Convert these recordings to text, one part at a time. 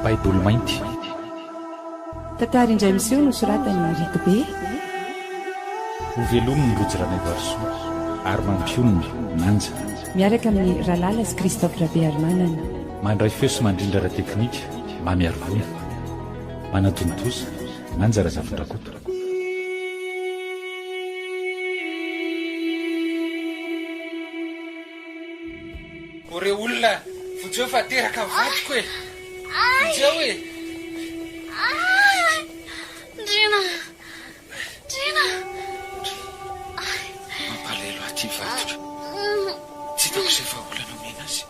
Baiboly mainty. Tantara indray miseho nosoratan'i Eric Be. Ho velomin'i Rojo Ranaivoarisoa ary mampionona, Manja. Miaraka amin'i Ralala sy Christophe Rabearimanana. Mandray feo sy mandrindra ara-teknika, Mamy Arivony. Manatontosa, Manja Razafindrakoto. O re olona, vonjeo fa teraka ny vadiko e! Vonjeo e! Ndrina! Ndrina! Mampalahelo ahy ity vadiko. Tsy hitako izay vahaolana omena azy.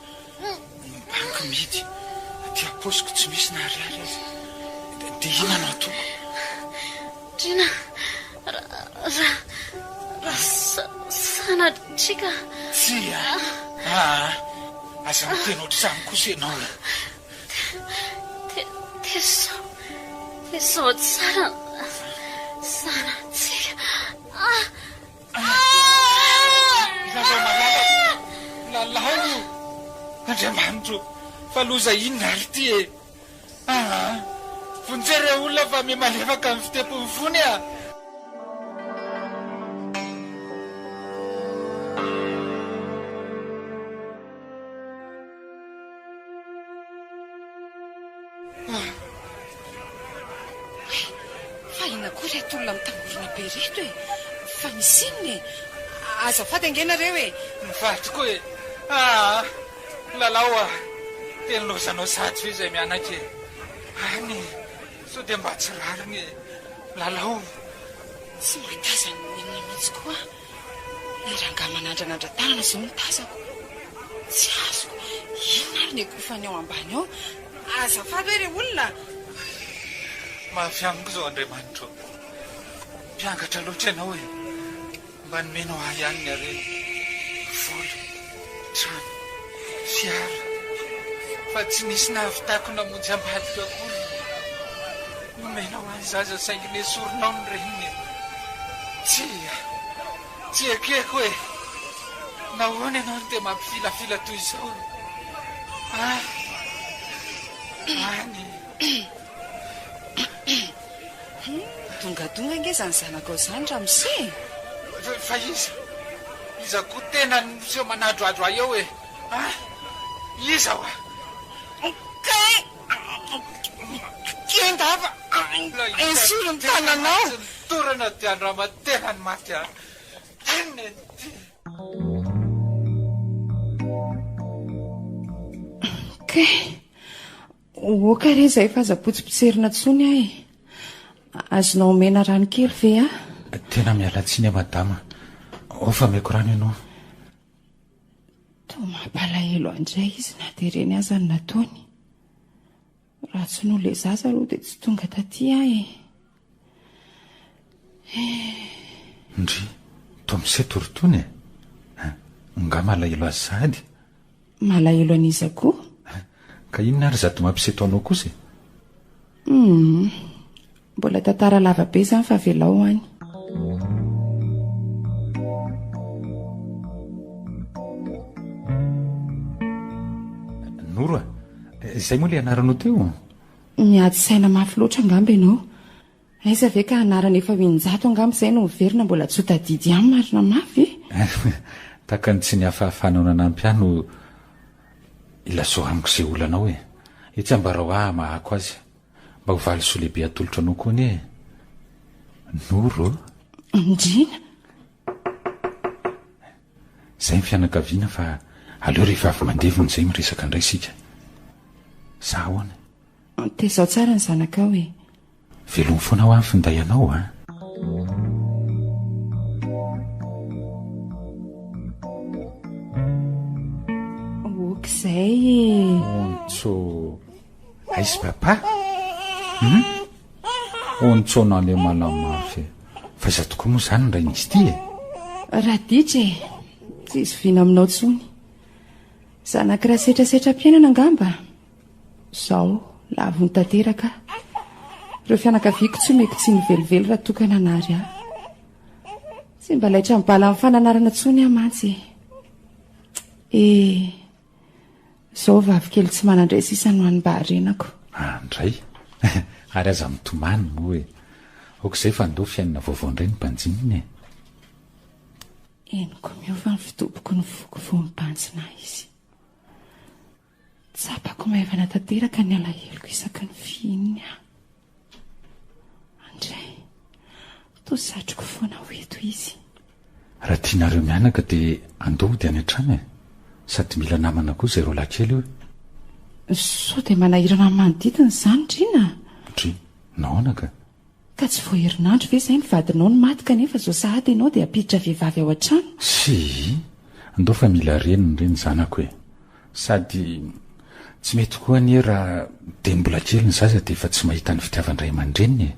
Ny banky mihidy, aty am-paosiko tsy misy na ariary aza. Dia inona no ataoko? Ndrina, raha, raha, raha sanatria ka. Tsia! Aa! Aza miteny ohatr'izany kosa ianao e! Tezao, tezao tsara zanatsika. Ah! Lalao malala, lalao! Andriamanitro, fa loza inona ary ity e? Aa! Vonjeo ireo olona fa miha-malefaka ny fitepon'ny fony a! Hay! Fa inona koa ireto olona mitangorona be ireto e? Fa misy inona e? Azafady ange nareo e! Ny vadiko e! Aa! Lalao a! Teny lozanao sahady ve izay mianaka e? Any e! Sao dia mba tsy rariny e! Lalao! Tsy mahatazana n'inona mihitsy koa aho. Ilay rangahy manandranandra-tanana izao no tazako. Tsy azoko. Inona ary ny akofany ao ambany ao? Azafady hoe re olona! Mafy amiko izao Andriamanitra ô! Mpiangatra loatra ianao e! Mba nomenao ahy ihany ny harena, vola, trano, fiara, fa tsy nisy nahavitako namonjy ambadika akory. Nomenao ahy ny zaza saingy nesorinao ny reniny e! Tsia! Tsy ekeko e! Nahoana ianao no dia mampifilafila toy izao e? Ah! Any! Dongadonga ange izany zanakao izany ramose e! Fa iza? Iza koa tena no miseho manadrohadro ahy eo e? Ah! Iza hoa? Kay! Kenda fa esory ny tananao! Tsy nitorana dia andrama-tena ny maty ah! Inona ity? Kay! Ok re izay fa aza potsipotserina intsony aho e! Azonao omena rano kely ve aho? Tena miala tsiny aho madama, ao fa ameko rano ianao. Toa mampalahelo ahy indray izy na dia ireny aza no nataony. Raha tsy noho ilay zaza aloha dia tsy tonga taty aho e. Eh. Ndry, toa miseho torotony e. Nga malahelo azy sahady? Malahelo an'iza koa? Ka inona ary izato mampiseto anao kosa e? Humm. Mbola tantara lava be izany fa avelao any. Noro a! Izay moa ilay anaranao teo? Miady saina mafy loatra angamba ianao. Aiza ve ka anarana efa ho 600 angamba izay no miverina mbola tsy ho tadidy ihany marina mafy e! Tahaka ny tsy nihafahafanao nanampy ahy no ilazao amiko izay olanao e! Etsy ambarao ahy hamahako azy. Mba ho valisoa lehibe atolotro anao koa anie e! Noro ô! Ndrina! Izay ny fianakaviana fa aleo rehefa avy mandevina izay miresaka indray isika. Sa ahoana? Tezao tsara ny zanakao e! Velomy foana hoa ny finday anao a! Ok izay e! Ontso aiza papa? Hum? Ontso nale malamafy. Fa iza tokoa moa izany ny rain'izy ity e? Raditra e! Tsy izoviana aminao intsony. Zanak'i Rasetrasetram-piainana angamba? Zao, laviny tanteraka aho. Ireo fianakaviako tsy omeko tsiny velively raha toa ka nanary ahy. Tsy mba laitra amin'ny balan'ny fananarana intsony aho mantsy e. Eh, zao vavikely tsy manan-dray sisa no any mba harenako. Andray! Ary aza mitomany moa e! Aoka izay fa ndao fiainana vaovao indray no banjinina e! Henoko miova ny fidoboko ny foko vao mibanjina ahy izy. Tsapako maivana tanteraka ny alaheloko isaky ny fihininy aho. Andray, toa satriko foana ho eto izy. Raha tianareo mianaka dia andao hody any an-trano e! Sady mila namana koa izay roalahy kely io e! Sao dia manahirana ny manodidina izany Drina? Dry, nahoana ka? Ka tsy vao herinandro ve izay ny vadinao no maty kanefa izao sahady ianao dia hampiditra vehivavy ao an-trano? Tsia, ndao fa mila reniny re ny zanako e! Sady tsy mety koa anie raha dia mbola kely ny zaza dia efa tsy mahita ny fitiavan-dray aman-dreniny e!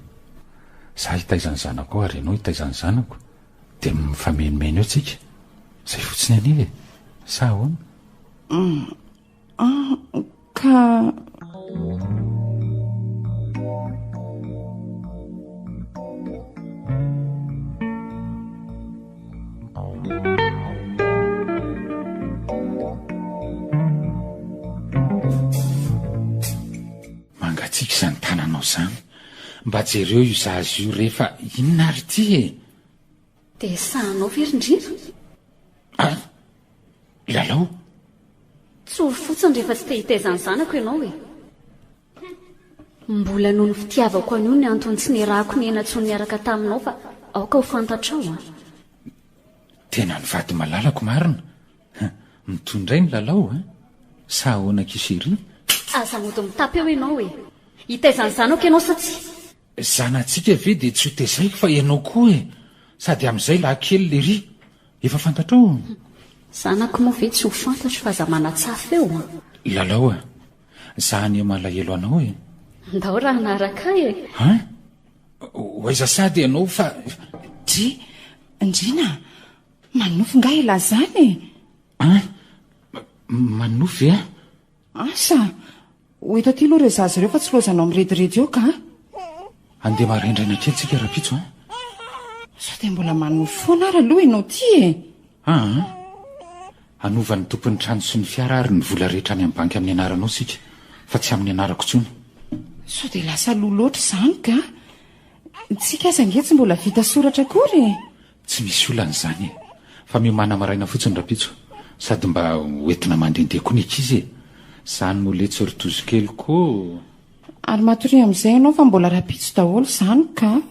Za hitaiza ny zanakao ary ianao hitaiza ny zanako dia mifamenomeno eo tsika! Izay fotsiny anie e! Sa ahoana? Ah, ka. Mangatsiaka izany tananao izany. Mba jereo io zaza io re fa inona ary ity e? Dia sahanao ve ry Ndrina? Ah! Lalao. Tsory fotsiny rehefa tsy te hitaiza ny zanako ianao e. Mbola noho ny fitiavako an'io ny antony tsy niarahako niaina intsony niaraka taminao fa aoka ho fantatrao an. Tena ny vady malalako marina. Mitohy indray ny lalao an. Sa ahoana akia chérie? Aza mody mitapy eo ianao e. Hitaiza ny zanako ianao sa tsia? Zanatsika ve dia tsy ho tezaiko fa ianao koa e! Sady amin'izay lahy kely lery! Efa fantatrao? Zanako moa ve tsy ho fantatro fa aza manatsafy eo an! Lalao a! Za anie malahelo anao e! Ndao raha hanaraka ahy e! Hein? Ho aiza sady ianao fa. Dry, Ndrina a! Manonofy nga elah zany e! Hein? Manonofy ve aho? Asa! Ho eto aty aloha ireo zaza ireo fa tsy lozanao mirediredy eo ka! Handeha maraindraina kely tsika rahampitso an! Sao dia mbola manofy foana ary aloha ianao ity e! Aa! Hanova ny tompon'ny trano sy ny fiara ary ny vola rehetra any amin'ny banky amin'ny anaranao isika fa tsy amin'ny anarako intsony. Sao dia lasa aloha loatra izany ka! Tsika aza ange tsy mbola vita soratra akory e! Tsy misy olana izany e! Fa miomàna maraina fotsiny rahampitso, sady mba ho entina mandehandeha koa ny ankizy e! Izany moa letsy ry tozokely ko! Ary matoria amin'izay ianao fa mbola rahampitso daholo izany ka!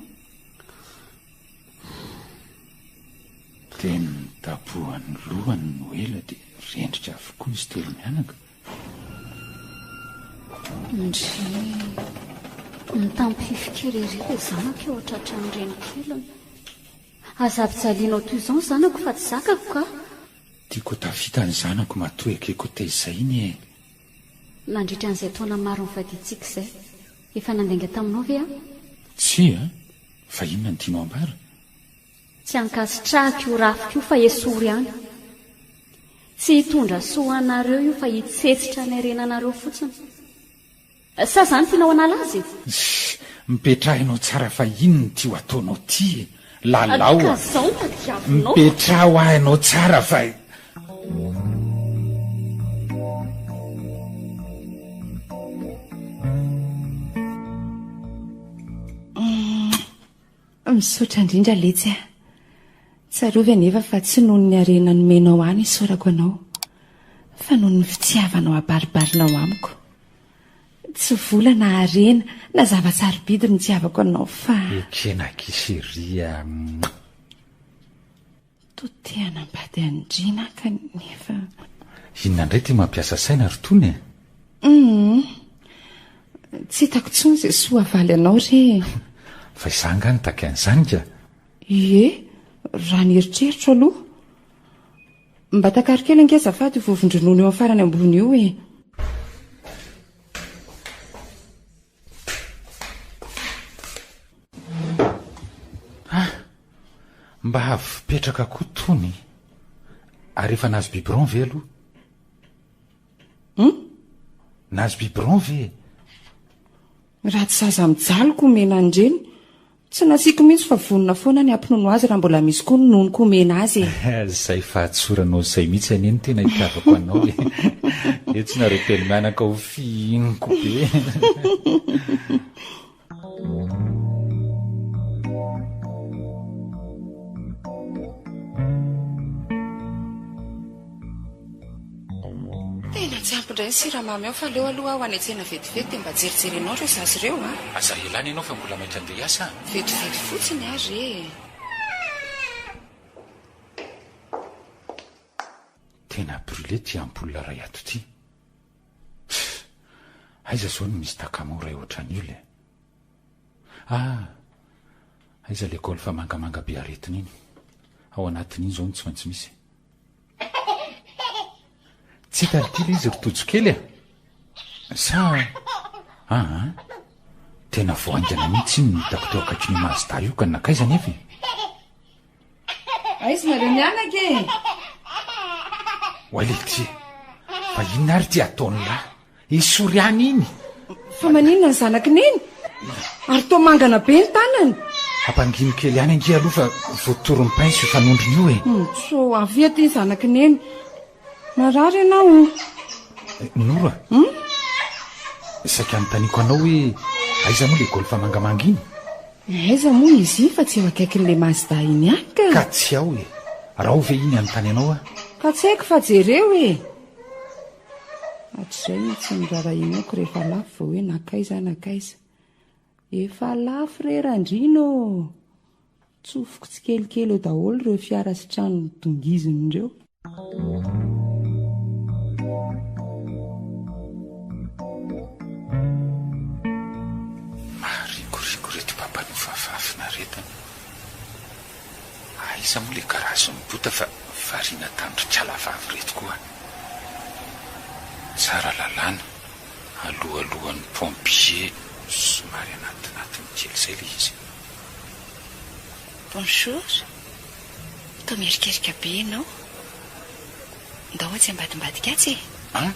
Dia nodabohan'ny lohany no ela dia rendrika avokoa izy telo mianaka. Ndry, mitampify kely ery ilay zanako eo an-tratran'ny renikeliny. Aza ampijalianao toy izao ny zanako fa tsy zakako ka! Tiako ho tafita ny zanako matoa ekeko tezaina e! Nandritra an'izay taona maro nivadiantsika izay, efa nandainga taminao ve aho? Tsia, fa inona no tianao ambara? Tsy ankasitrahako io rafitra io fa esory any. Tsy hitondra soa ho anareo io fa hitsetsitra ny harenanareo fotsiny. Sa zany tianao hanala azy e? Ssy, mipetraha ianao tsara fa inona ity ho ataonao ity e? Lalao Ka a! zao no tadiavinao. Mipetraha hoa ianao tsara fa. Misaotra indrindra letsy a! Tsarovy anefa fa tsy noho ny harena nomenao ahy no isaorako anao, fa noho ny fitiavanao abaribarinao amiko. Tsy vola na harena na zava-tsarobidy no itiavako anao fa. Ekena akia chérie a! Toa te hanambady an'i Ndrina aho kanefa. Inona indray ity mampiasa saina ry Tony e? Humm. Tsy hitako intsony izay soa havaly anao re e. Fa izaho angaha nitaky an'izany ka? Ie, raha ny eritreritro aloha. Mba takaro kely ange azafady io vovon-dronono eo amin'ny farany ambony io e. Ah! Mba avy fipetraka koa tony. Ary efa nahazo biberon ve aloha? Hum? Nahazo biberon ve? Raha tsy zaza mijaly ko omena an'ireny. Tsy nasiako mihitsy fa vonona foana ny hampinono azy raha mbola misy koa ny nonoko omena azy e. Izay fahatsoranao izay mihitsy anie no tena itiavako anao e. Etsy nareo telo mianaka ho fihiniko be. Tena tsy ampy indray ny siramamy ao fa aleo aloha aho any an-tsena vetivety dia mba jerijerenao ireo zaza ireo a! Aza elana ianao fa mbola maika andeha hiasa a! Vetivety fotsiny ary re e! Tena brûlé ty ampoule ray ato ty. Pff! Aiza zao no misy takamoa ray ohatran'io le? Ah! Aiza le golf mangamanga be aretina iny? Ao anatin'iny zao no tsy maintsy misy. Tsy hita ity le izy ry Tojo kely a! Sa aa? Tena vao haingana mihitsy iny no hitako teo akaikin'io Mazda io ka nankaiza anefa e? Aiza nareo mianaka e? Oay leity e! Fa inona ary ity ataon'lah? Esory any iny! Fa maninona ny zanak'i Neny? Ary toa mangana be ny tanany. Ampangino kely ihany ange aloha fa voatoron'ny pince io fanondrony io e! Tso, avia aty ny zanak'i Neny. Marary ianao o? Noro a! Hum? Saika anontaniako anao hoe aiza moa ilay golf mangamanga iny? Aiza moa izy iny fa tsy eo akaikin'ilay Mazda iny ihany ka! Ka tsy ao e! Raha ao ve iny hanontany anao aho? Ka tsy haiko fa jereo e! Hatrizay no tsy nirarahianako rehefa lafo vao hoe nankaiza nankaiza. Efa lafo re Randriana ô! Tsofiko tsikelikely eo daholo ireo fiara sy trano dongiziny ireo. Maharikoriko ireto mpampanofa fahafinaretana. Aiza moa le garage mibota fa variana tamin-dry kala vavy ireto koa. Tsaralalàna, alohalohan'ny pompier somary anatinatiny kely izay le izy. Bonjour, toa mierikerika be ianao. Ndao atsy ambadimbadika atsy e. An?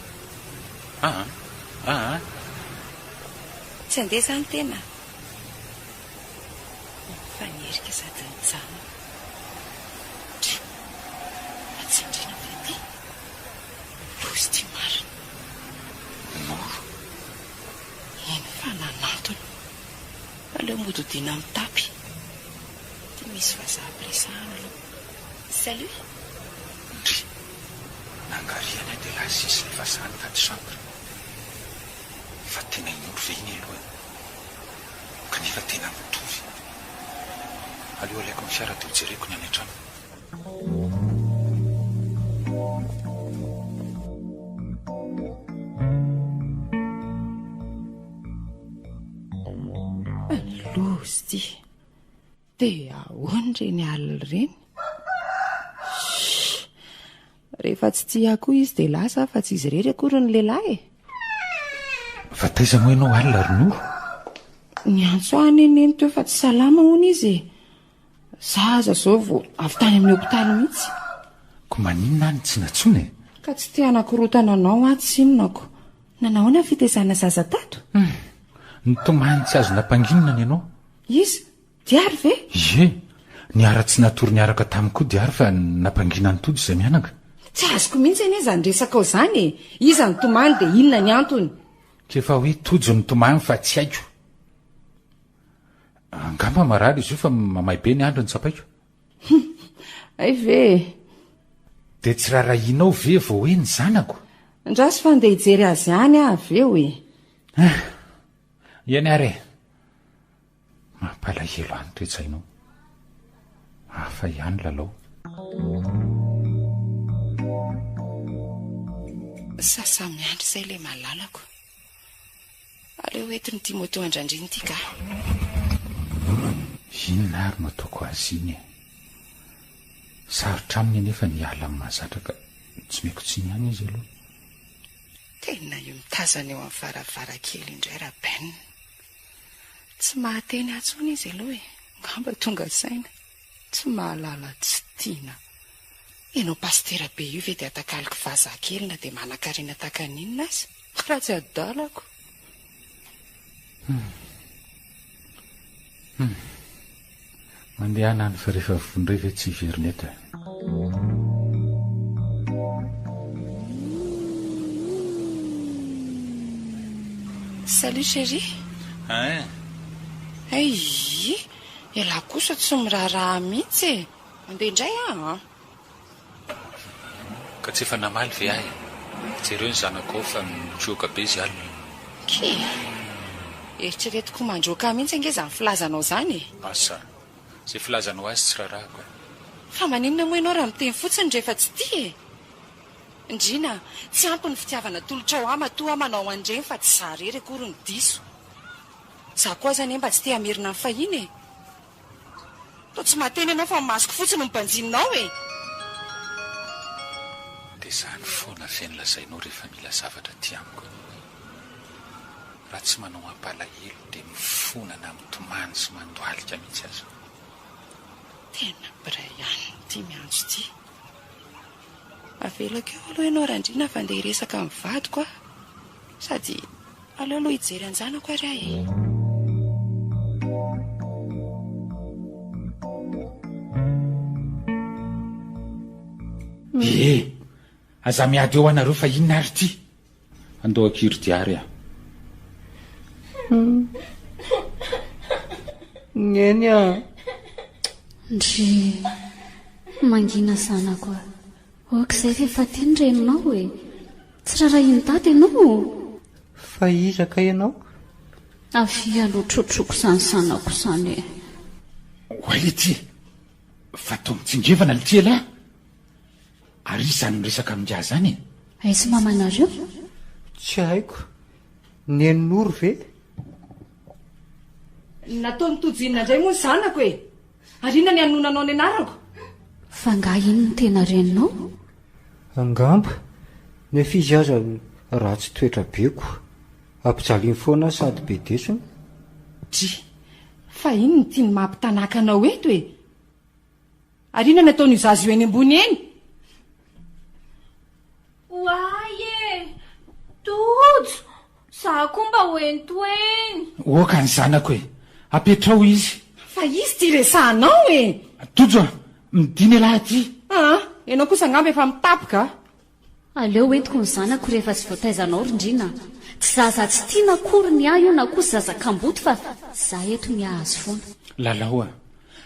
An? An? Tsy handeha izany tena? Nifanerika sady nijanona. Dry! Fa tsy andriana ve ity? Loza ity marina. Noro. Eny fa nanantona. Aleo mody hodiana mitapy. Ity misy vazaha ampiresahana aloha. Salut! Ndry! Nangarihana dia lasa izy ilay vazaha nitady chambre. Fa tena i Noro ve iny aloha e? Kanefa tena mitovy. Aleo alaiko ny fiara dia hojereko ny any an-trano. Loza ity. Dia ahoana ireny alina ireny? Shh! Rehefa tsy tia ahy koa izy dia lasa aho fa tsy izy irery akory ny lehilahy e! Fa taiza moa ianao alina ry Noro? Niantso ahy anie Neny teo fa tsy salama hono izy e! Za aza izao vao avy tany amin'ny hopitaly mihitsy. Ko maninona aho no tsy nantsoina e? Ka tsy te hanakorontana anao aho tsinona ko. Nanahoana ny fitaizana zaza tato? Hum! Nitomany tsy azo nampanginina ny anao. Iza? Diary ve? Ie! Niara-tsy natory niaraka tamiko koa Diary fa nampangina an'i Tojo izay mianaka. Tsy azoko mihitsy anie izany resakao izany e! Iza nitomany dia inona ny antony? K'efa hoe Tojo nitomany fa tsy haiko. Angamba marary izy io fa mamay be ny andro ny tsapaiko. Hay ve e! Dia tsy rarahianao ve vao hoe ny zanako? Andraso fa andeha hijery azy any aho avy eo e! Ah! Eny ary e! Mampalahelo ahy ny toe-tsainao. Hafa ihany Lalao. Sasa-miandry izay ilay malalako. Aleo entiny ity moto andrandriny ity ka. Inona ary no ataoko azy iny e? Sarotra aminy anefa ny hiala amin'ny mahazatra ka tsy omeko tsiny ihany izy aloha. Tena io mitazana eo amin'ny varavarankely indray Ra-Ben. Tsy mahateny ahy intsony izy aloha e! Angamba tonga saina. Tsy mahalala tsy tiana. Ianao pasitera be io ve dia atakaloko vazaha kely na dia manankarena tahaka ny inona aza? Raha tsy adalako. Hum. Hum. Mandehana any fa rehefa voa indray ve tsy hiverina eto e. Salut chérie. Hein. Ayy, ialahy kosa tsy miraharaha mihitsy e. Mandeha indray aho an. Ka tsy efa namaly ve ahy e? Jereo ny zanako ao fa mitrioka be izy alina. Kii. Eritreretiko mandroaka mihitsy ange izany filazanao izany e. Asa. Izay filazanao azy tsy rarahako e. Fa maninona moa ianao raha miteny fotsiny rehefa tsy tia e? Ndrina, tsy ampy ny fitiavana atolotrao ahy matoa aho manao an'ireny fa tsy za irery akory no diso. Za koa aza anie mba tsy te hamerina ny fahiny e. Toa tsy mahateny ianao fa ny masoko fotsiny no banjininao e! Dia izany foana ve no lazainao rehefa mila zavatra aty amiko? Raha tsy manao hampalahelo dia mifona na mitomany sy mandohalika mihitsy aza. Tena Brian ity miantso ity. Avelako eo aloha ianao Randriana fa andeha hiresaka amin'ny vadiko aho. Sady aleo aloha hijery an-janako ary aho e. Ee, aza miady eo anareo fa inona ary ity? Andao akia ry Diary a. Neny a! Ndry, mangina zanako a. Ok izay fa efa aty ny reninao e. Tsy rarahian'i dada ianao? Fa iza kay ianao? Avia aloha trotroiko izany zanako izany e. Oay ity! Fa toa mitsingevana lty elah! Ary iza izany miresaka amin'ingahy izany e? Aiza mamanareo? Tsy haiko. Neny Noro ve? Nataon'i Tojo inona indray moa ny zanako e? Ary inona ny hanononanao ny anarako? Fa angaha iny no tena reninao? Angamba. Nefa izy aza ratsy toetra be ko. Ampijaliany foana aho sady be desona. Dry. Fa inona no tian'ny maha mpitanàka anao eto e? Ary inona no ataon'io zaza io eny ambony eny? Oay e! Tojo! Za koa mba ho ento eny! Oka ny zanako e! Apetraho izy! Fa izy ity resahanao e! Tojo a! Midina ialahy aty! Aa! Ianao kosa angamba efa mitapoka a! Aleo entiko ny zanako rehefa tsy voataizanao ry Ndrina a! Tsy zaza tsy tiana akory ny ahy io na koa zaza kamboty fa za eto miahy azy foana. Lalao a!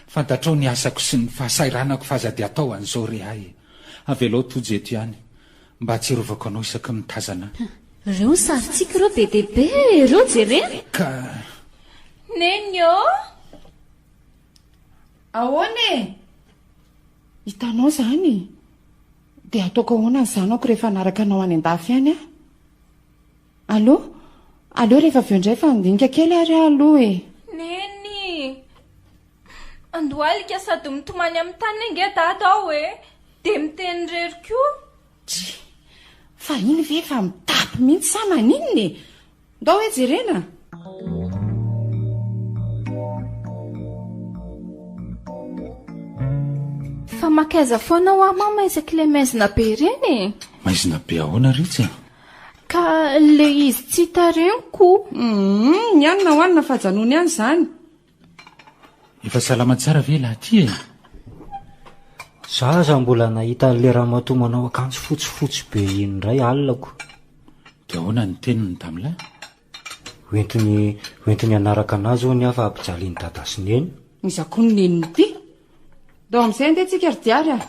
Fantatrao ny asako sy ny fahasahiranako fa aza dia atao an'izao re ahy e! Avelao Tojo eto ihany mba hahatsiarovako anao isaky ny mitazana ahy. Ireo ny sarintsika ireo be dia be e! Ireo jerena! Ka. Neny ô! Ahoana e? Hitanao izany? Dia ataoko ahoana ny zanako rehefa hanaraka anao any an-dafy any aho? Allo? Aleo rehefa avy eo indray fa handinika kely ary aho aloha e! Neny! Andohalika sady mitomany amin'ny tany ange dada aho e! Dia miteny irery koa! Dry! Fa iny ve efa mitapy mihitsy sa maninona e? Ndao hoe jerena! Fa makaiza foana hoa mama isak'ilay maizina be ireny e? Maizina be ahoana ry itsy e? Ka le izy tsy hita reniko. Humm, ny hanina hohanina fa ajanony ihany izany. Efa salama tsara ve ialahy ity e? Za aza mbola nahita an'le ramatoa manao akanjo fotsifotsy be iny indray alina ko. Dia ahoana ny teniny tamin'lah? Hoentiny hoentiny hanaraka anazy hono aho fa ampijalian'i dada sy neny. Iza koa no nenin'ity? Ndao amin'izay andeha tsika ry Diary a!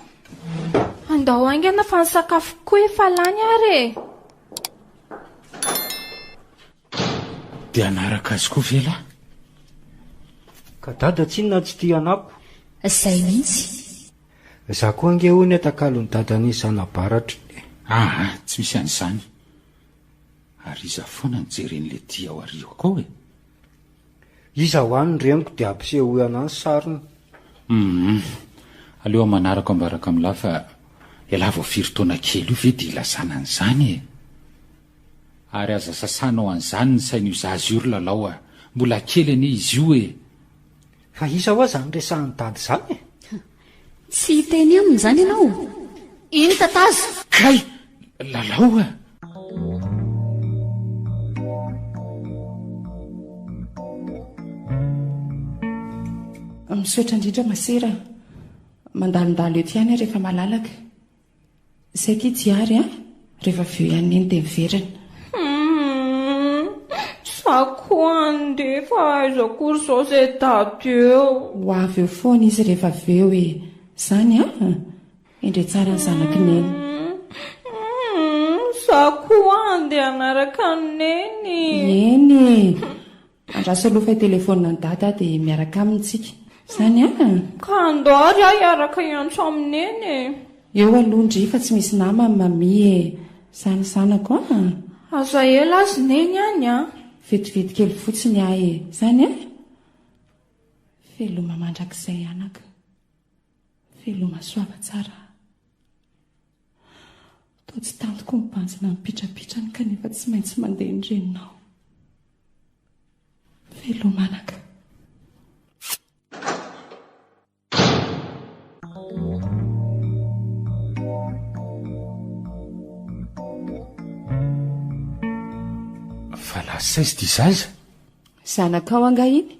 Andao haingana fa ny sakafoko koa efa lany ary e! Dia hanaraka azy koa ve lah? Ka dada tsinona tsy tia anako. Zay mihitsy. Za koa ange hono atakalon'i dada ny zana-baratry. Aa tsy misy an'izany. Ary iza foana no jeren'le tia ao ariako ao e? Iza hoa ny reniko dia ampisehoy anah ny sariny. Humm. Aleo aho manaraka ambaraka amin'lah fa ialahy vao firy taona kely io ve dia ilazana an'izany e? Ary aza sasanao an'izany ny sain'io zaza io ry Lalao a! Mbola kely anie izy io e! Fa iza hoa zany resahan'i dada zany e? Tsy hiteny aminy izany ianao? Iny tatazo! Kay! Lalao a! Misaotra indrindra masera. Mandalondalo eto ihany aho rehefa malalaka. Izay ity Diary a! Rehefa avy eo ihany neny dia miverina. Humm! Za koa handeha fa aiza akory izao izay daty eo. Ho avy eo foana izy rehefa avy eo e! Izany a! Endrey tsara ny zanak'i neny. Humm! Za koa handeha hanaraka an'i neny. Eny e! Andraso aloha fa hitelefaonina an'i Dada aho dia miaraka aminy tsika. Izany an! Ka andao ary aho hiaraka hiantso amin'i Neny e! Eo aloha ndry fa tsy misy namany Mamie e! Izany zanako an! Aza ela azy Neny any an! Vetivety kely fotsiny aho e! Izany an! Veloma mandrakizay anaka. Veloma soava tsara. Toa tsy tantiko mibanjina ny pitrapitrany kanefa tsy maintsy mandeha ny reninao. Veloma anaka. Fa lasa aiza ity zaza? Zanakao angaha iny?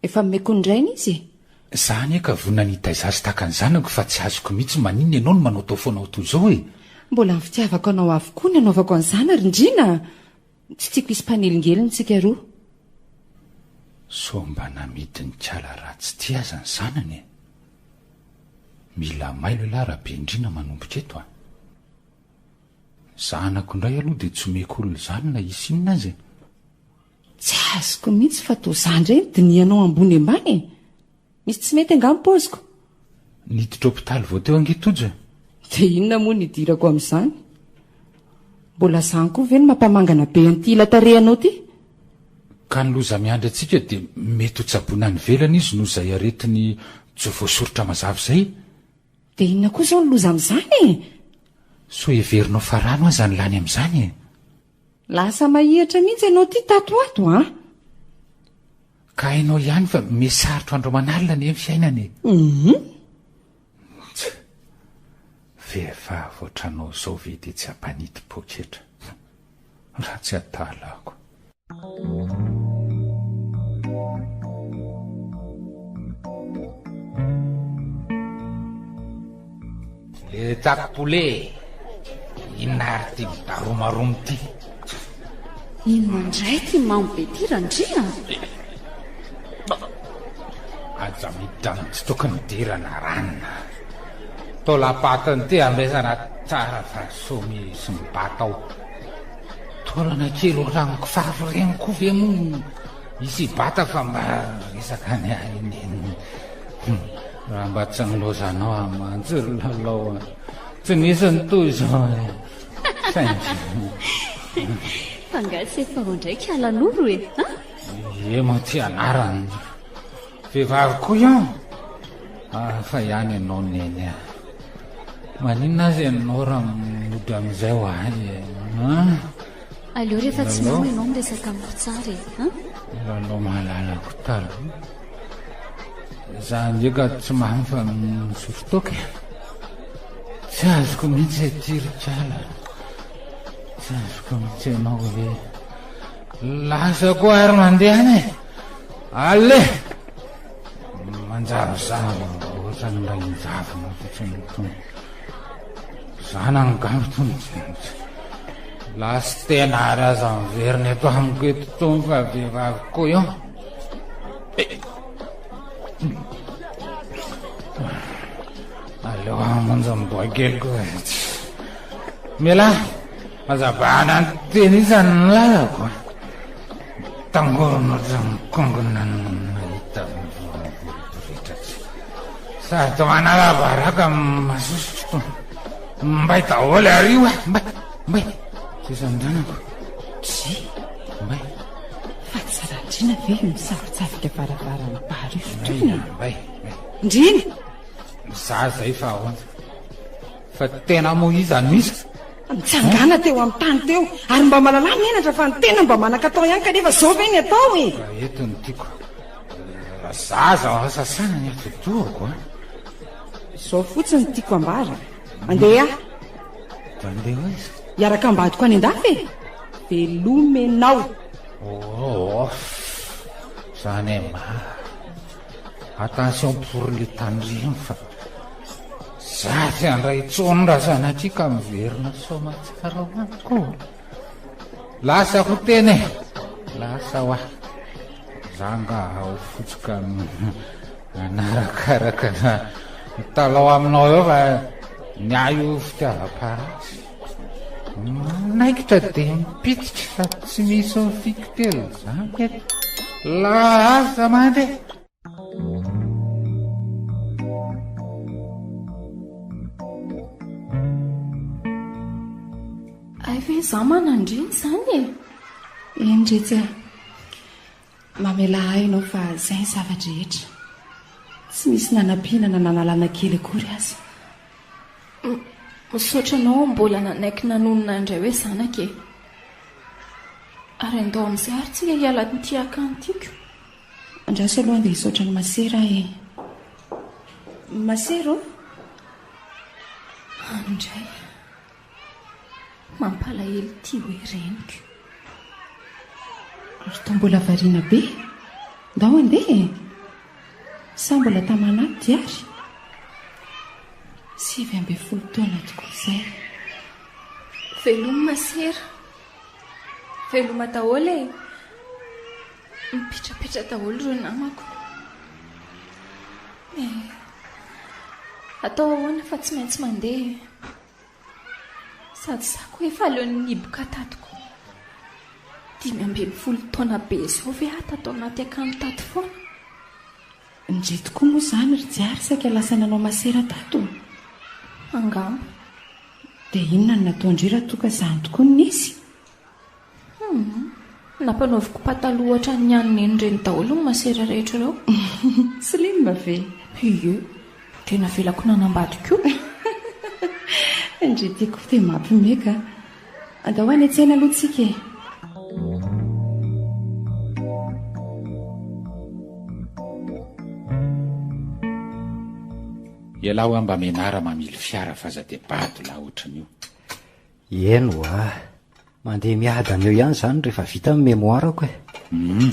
Efa nomeko ny rainy izy e! Za anie ka vonona ny hitaiza azy tahaka ny zanako fa tsy azoko mihitsy maninona ianao no manaotao foana ho toy izao e! Mbola ny fitiavako anao avokoa ny anaovako an'izany ry Ndrina a! Tsy tiako hisy mpanelingelina isika roa. Sao mba namidin'i kala ratsy ity aza ny zanany e! Mila mailo elah Rabendrina manomboka eto a! Zanako indray aloha dia tsy omeko olona izany na hisy inona aza e! Tsy azoko mihitsy fa toa za indray no dinihanao ambony ambany e! Misy tsy mety angaha ny paoziko? Niditra hopitaly vao teo ange Tojo e! Dia inona moa no idirako amin'izany? Mbola izany koa ve no mampamangana be an'ity ila tarehinao ity? Ka ny loza miandry antsika dia mety ho tsaboina any ivelany izy noho izay aretiny tsy voasoritra mazava izay. Dia inona koa izao ny loza amin'izany e? Soa heverinao fa rano aza ny lany amin'izany e! Lasa mahihatra mihitsy ianao ity tato ho ato an! Ka hainao ihany fa miha sarotra andro aman'alina anie ny fiainana e! Hum! Tsa! Vehivavy ohatranao izao ve dia tsy hampanidy poketra? Raha tsy adalako. Le tsako poulet e! Inona ary ity midaromaromo ity? Inona indray ity mamo be ity Randria a? Aza miditra amin'ny tsy tokony hidirana ranona. Taolam-patiny ity ambesana tsara fa soa misy mibata ao. Taolana kely ohatran'ny kifafa ireny koa ve moa hisy hibata fa mba resaka ny ahy neny. Raha mba tsy nilaozanao aho mantsy ry Lalao a! Tsy nisy ny toy izao e! Saingy. Fa angaha tsy efa ao indray Kalanoro e? An? Ie moa ty anarany. Vehivavy koa io. Hafa ihany ianao Neny a! Maninona aza ianao raha mody amin'izay ho ahy e? An? Aleo rehefa tsy mamo ianao miresaka amiko tsara e! An? Lalao malalako taloha. Za ange ka tsy mamo fa misotro toaka e. Tsy azoko mihitsy ity ry kala. Tsy azoko mihitsy ianao ve. Lasa koa ary mandeha any e. Allez! Manjavozavo ohatran'ny rain-javona fotsiny itony. Zanany angamba itony. Lasa tena ary aza miverina eto amiko eto itony fa vehivavy koa io. Aleo hamonjy ny boakeliko e. Mialà, aza bahana ny teny isany ny lalako. Tangorona ohatran'ny kongona nahita volovolo tsy. Sady manala baraka masosotra itony. Mbay daholo ary io e, mbay, mbay. Sisa-ndanako. Dry. Mbay. Fa tsy Randriana ve io misavitsavika varavaran'ny bar io sotroina e? Mbay, mbay. Ndrina! Za zay fa ahoana? Fa tena moa iza no iza? Nitsangana teo amin'ny tany teo ary mba malalà menatra fa ny tena mba manan-katao ihany kanefa zao ve ny atao e? Raha eto no tiako. Zaza ao sasana ny atidohako a. Izao fotsiny no tiako ambara. Andeha aho. Dia andeha ho aiza? Hiaraka ambadiko any an-dafy e! Veloma ianao. Oh, zany e ma. Attention pour le tandremo fa za tsy handray intsony raha sanatria ka miverina soamatsara ho amiko. Lasa ho tena e! Lasa hoa. Za nga ho fotsy ka manarakaraka na mitalao aminao eo fa ny ahy io fitiavam-parasy. Manaikitra dia mipititra fa tsy misy mifikitelo zany eto. Lasa mandeha. Hay ve izaho manan-dreny izany e? Eny re tsy a. Mamelà ahy ianao fa izay ny zava-drehetra. Tsy misy nanampiana na nanalana kely akory aza. Misaotra anao mbola nanaiky nanonona indray hoe zanaka e. Ary andao amin'izay ary tsika hiala an'ity akany tiako. Andraso aloha andeha hisaotra an'i Masera aho e. Masera ô! Any indray. Mampalahelo ity hoe reniko. Ary toa mbola variana be. Ndao andeha e! Sa mbola tamana ato diary? 19 taona tokoa izay. Veloma masera. Veloma daholo e! Mipetrapetra daholo ireo namako. Eh, atao ahoana fa tsy maintsy mandeha e. Sady za koa efa aleon'ny niboka tato koa. 15 taona be izao ve aho tato anaty akany tato foana? Ndry tokoa moa izany ry Diary saika lasa nanao masera tato? Angamba. Dia inona no nataon-dry raha toa ka izany tokoa no nisy? Humm. Nampanaoviko pataloha ohatran'ny an'i Neny ireny daholo ny masera rehetra ireo. Slim ve? Ie. Dia navelako nanambady koa. Ndry ity koa dia mampime ka. Andao any an-tsena aloha tsika e. Ialahy hoa mba menara mamily fiara fa aza dia bado lahy ohatran'io. Eny hoa. Mandeha miadana eo ihany izany rehefa vita ny mémoire-ko e. Humm.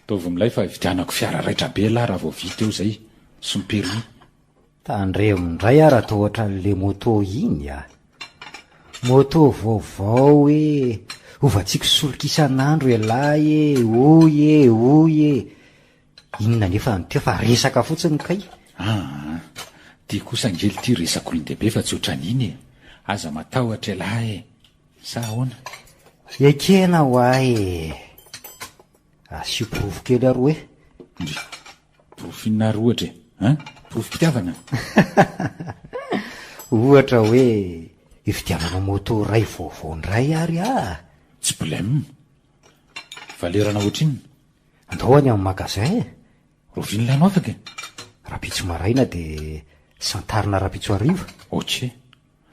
Ataovy milay fa hividianako fiara raitra be lah raha vao vita eo izay sy ny permis. Tandremo indray aho raha toa ohatran'le moto iny a! Moto vaovao e! Hovatsiako solika isan'andro ialahy e! Hoy e! Hoy e! Inona anefa no teo fa resaka fotsiny kay. Aa! Ty kosa ange lty resak'olon-dehibe fa tsy ohatran'iny e! Aza matahotra ialahy e! Sa ahoana? Ekena ho ahy e! Asio porofo kely ary hoe. Ndry! Porofo inona ary ohatra e? Hein? Porofom-pitiavana? Ohatra hoe hividianana moto iray vaovao indray ary ah! Tsy blem! Valerana ohatrinona? Andao any amin'ny magasin e! Rahoviana ilay anao afaka e? Rahampitso maraina dia santarina rahampitso hariva. Ok.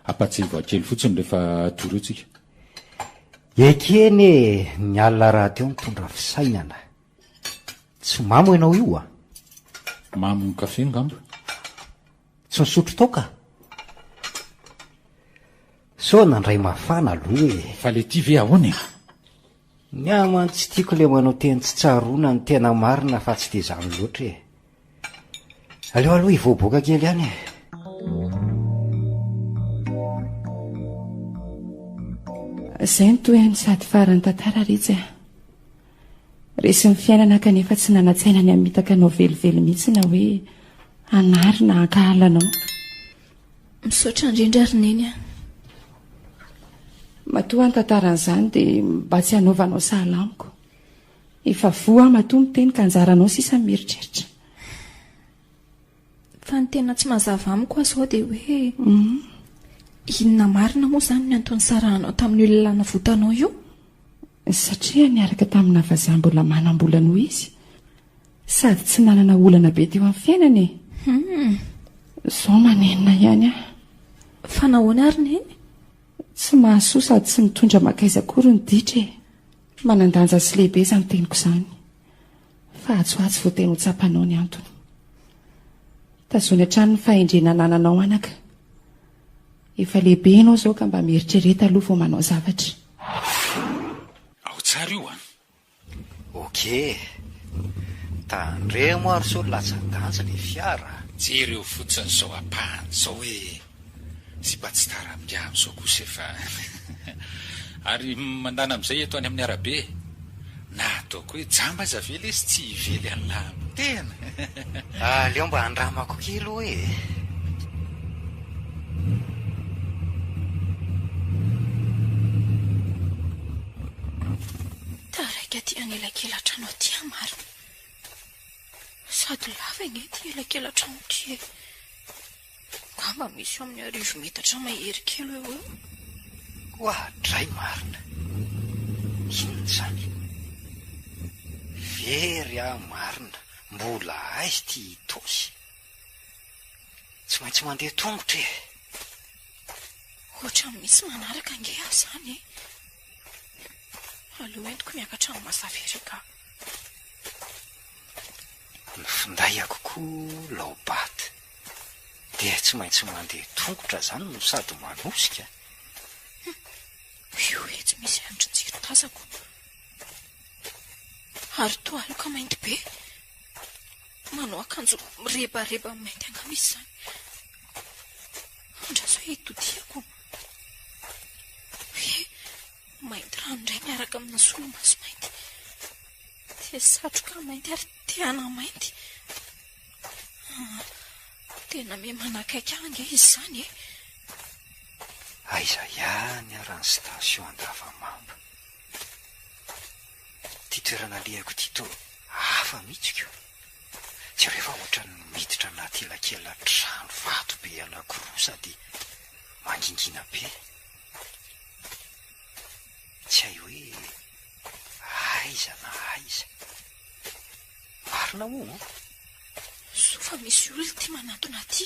Ampahatsiahivo ahy kely fotsiny rehefa hatory eo tsika. Ekena e! Ny alina rahateo mitondra fisainana. Tsy mamo ianao io a! Mamo kafe angamba. Tsy nisotro toaka? Sao nandray mafana aloha e! Fa le ty ve ahoana e? Ny ahy mantsy tsy tiako le manao teny tsy tsaroana ny tena marina fa tsy dia izany loatra e. Aleo aloha hivoaboaka kely ihany e. Izay no tohiny sady faran'ny tantara Rija a. Resin'ny fiainana kanefa tsy nanan-tsaina ny hamitaka anao velively mihitsy na hoe hanary na hankahala anao. Misaotra indrindra ry Neny a. Matoa aho nitantara an'izany dia mba tsy hanaovanao sahala amiko. Efa voa aho matoa miteny ka anjaranao sisa ny mieritreritra. Fa ny tena tsy mazava amiko aza izao dia hoe inona marina moa izany ny antony nisarahanao tamin'io lehilahy navotanao io? Satria niaraka tamina vazaha mbola manam-bola noho izy. Sady tsy nanana olana be teo amin'ny fiainana e! Hum. Izao manenina ihany aho. Fa nahoana ary Neny? Tsy mahasoa sady tsy mitondra mankaiza akory ny ditra e! Manan-danja sy lehibe izany teniko izany. Fa atsy ho atsy vao tena ho tsapanao ny antony. Tazony hatrany ny fahendrena anananao anaka. Efa lehibe ianao izao ka mba mieritrereta aloha vao manao zavatra. Ao tsara io an! Ok. Tandremo ary sao latsa-danja le fiara a! Jereo fotsiny izao ampahany izao e! Sipa tsy tara amin'ingahy amin'izao kosa efa Ary mandana amin'izay eto any amin'ny arabe e! Na ataoko hoe jamba aza ve lesy tsy hively an'lah amin'ny tena? Aleo mba andramako kely ho'a e! Taraiky aty anelakelan-trano aty aho marina. Sady lava ange ity elakelan-trano ity e. Angamba misy eo amin'ny arivo metatra mahery kely eo ho eo. Oadray marina! Inona izany? Very aho marina, mbola aiza ity Itaosy? Tsy maintsy mandeha tongotra e! Ohatran'ny misy manaraka ange aho izany e! Aleo entiko miakatra amin'ny mazava ery ka. Ny finday-ako koa lao-batte. Dia tsy maintsy mandeha tongotra izany no sady manosika. Hum, io etsy misy andrin-jiro tazako. Ary toa aloka mainty be. Manao akanjo mirebareba mainty angamba izy izany. Andraso hoe hitodihako. He, mainty ranoray miaraka amina solomaso mainty. Dia satroka mainty ary tehana mainty. Ah, tena miha manakaiky ahy ange izy izany e. Aiza ihany ara ny station Andavamamba? Ity toerana alehako ity toa hafa mihitsy ko. Jereo fa ohatran'ny miditra anaty elakela-trano vato be anankiroa sady mangingina be. Tsy hay hoe aiza na aiza. Marina moa an! Soa fa misy olona ity manatona aty.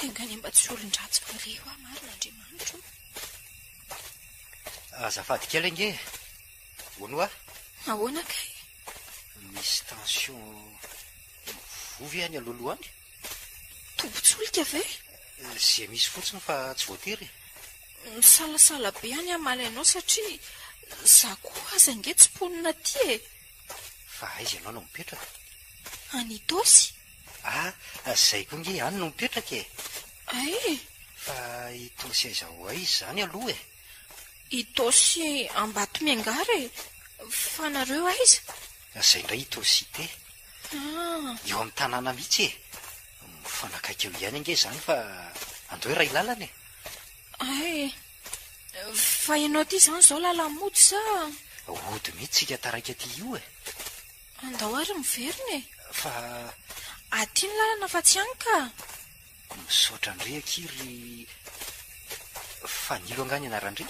Enga anie mba tsy olon-dratsy fa reo aho marina Andriamanitra o. Azafady kely ange e! Hono hoa? Ahoana kay? Misy tension voa ve any alohaloha any? Tobin-tsolika ve? Ze misy fotsiny fa tsy voatery e! Misalasala be any hamaly anao satria za koa aza ange tsy mponina aty e! Fa aiza ianao no mipetraka? Any Itaosy. Ah, zay koa nge any no mipetraka e! Ay! Fa Itaosy aiza ho aiza izany aloha e? Itaosy Ambatomiangara e! Fa nareo aiza? Zay indray Itaosy cité. Ah! Eo amin'ny tanàna mihitsy e! Mifanakaiky eo ihany ange izany fa andao hiray lalana e! Ay! Fa ianao ity izany izao lala-mody sa? Hody mihitsy tsika taraiky aty io e! Andao ary miverina e! Fa. Aty ny lalana fa tsy any ka! Misaotra an-dry akia ry Fanilo angaha ny anaran-dry?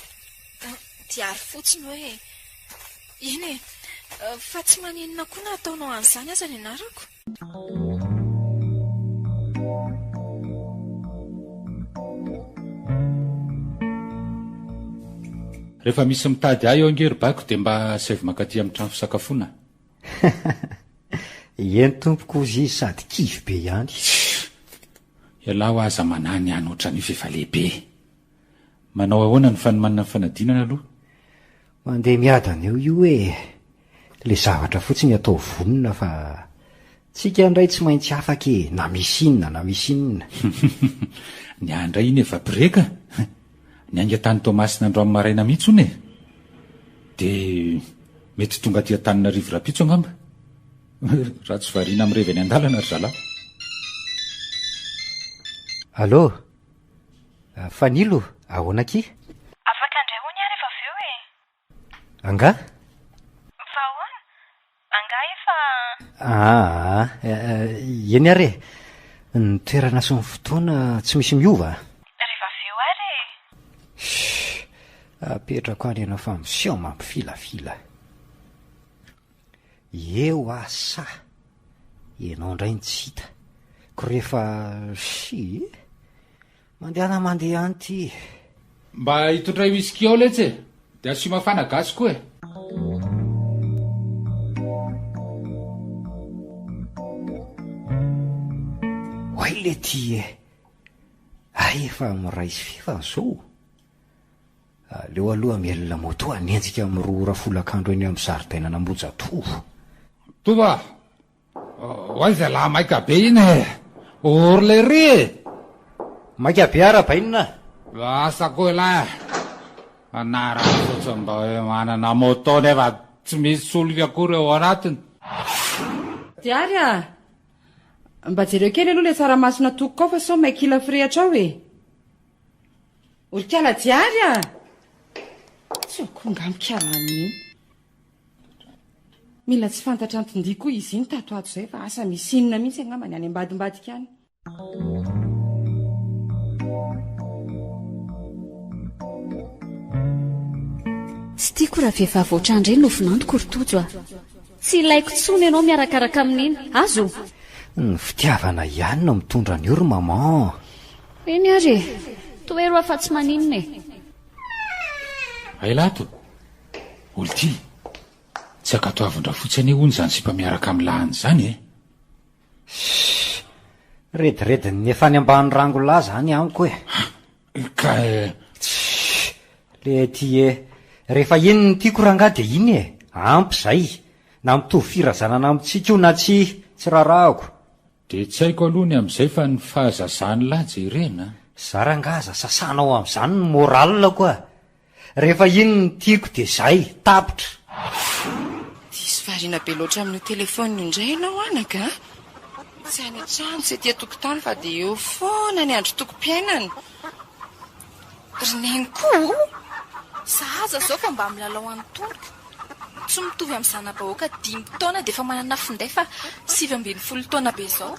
Diary fotsiny hoe. Eny e! Fa tsy maninona koa na ataonao an'izany aza ny anarako. Rehefa misy mitady ahy eo ange ry Bako dia mba asaivo mankaty amin'ny trano fisakafoana. Eny tompoko hozy izy sady kivy be ihany. Ialahy hoa aza manahy ny any ohatran'io f'efa lehibe. Manao ahoana ny fanomanana ny fanadinana aloha? Mandeha miadana eo io e! Le zavatra fotsiny atao vonona fa tsika indray tsy maintsy afaka e, na misy inona na misy inona. Ny ahy indray iny efa bireka. Niainga tany Toamasina androany maraina mihitsy hono e! Dia mety tonga aty Antananarivo rahampitso angamba. Raha tsy variana mirevy eny an-dalana ry zalahy. Allô? Fanilo, ahoana akia? Afaka indray hono aho rehefa avy eo e! Angaha? Fa ahoana? Angaha efa. Aa, eny ary e! Ny toerana sy ny fotoana tsy misy miova a! Rehefa avy eo ary e! Shh! Apetrako any ianao fa miseho mampifilafila. Eo aho sa ianao indray no tsy hita ko rehefa shii e! Mandehana mandeha any ty e! Mba hitondray whisky ao letsy e! Dia asio mafana gasy koa e! Oay le ty e! Hay efa miray sy fefany zao? Aleo aloha mialona moto hanenjika amin'ny roa ora folakandro eny amin'ny zaridainan'Ambohijatovo. Tovo a! Ho aiza ialahy maika be iny e? Ory lery e! Maika be arahabaina a! Lasa koa ialahy e! Anarany fotsiny mba hoe manana moto nefa tsy misy solika akory ao anatiny. Diary a! Mba jereo kely aloha ilay tsaramaso natokoko ao fa sao may kila firehatra ao e! Orikala Diary a! Tsy ao koa angaha mikala amin'iny. Mila tsy fantatra anton-dia koa izy iny tato ato izay fa asa misy inona mihitsy angamba ny any ambadimbadika any. Tsy tiako raha vehivavy ohatran'ireny no vinantoko ry Tojo a! Tsy ilaiko intsony ianao miarakaraka amin'iny, azo? Ny fitiavana ihany no mitondra an'io ry maman. Eny ary e! Tohero aho fa tsy maninona e! Hay lato! Olty! Tsy ankatoavin-dRafotsy anie hono izany sipa miaraka amin'ny lahiny izany e! Shh! Rediredin'ny efa any ambany rangolahy izany amiko e! Ka. Shh! Le ty e! Rehefa iny no tiako rangahy dia iny e! Ampy izay! Na mitovy firazanana amintsika io na tsia, tsy raharahako. Dia tsy haiko aloha ny amin'izay fa ny fahazazan'lah jerena a! Za rangahy aza sasanao amin'izany ny morale-ko a! Rehefa iny no tiako dia zay, tapitra. Diso variana be loatra amin'io telefaonina io indray ianao anaka a! Tsy any an-trano, tsy ety an-tokotany fa dia eo foana ny androtokom-piainana. Ry neny koa o! Sahaza izao fa mba milalao antonoko. Tsy mitovy amin'ny zana-bahoaka dimy taona dia efa manana finday fa 19 taona be izao.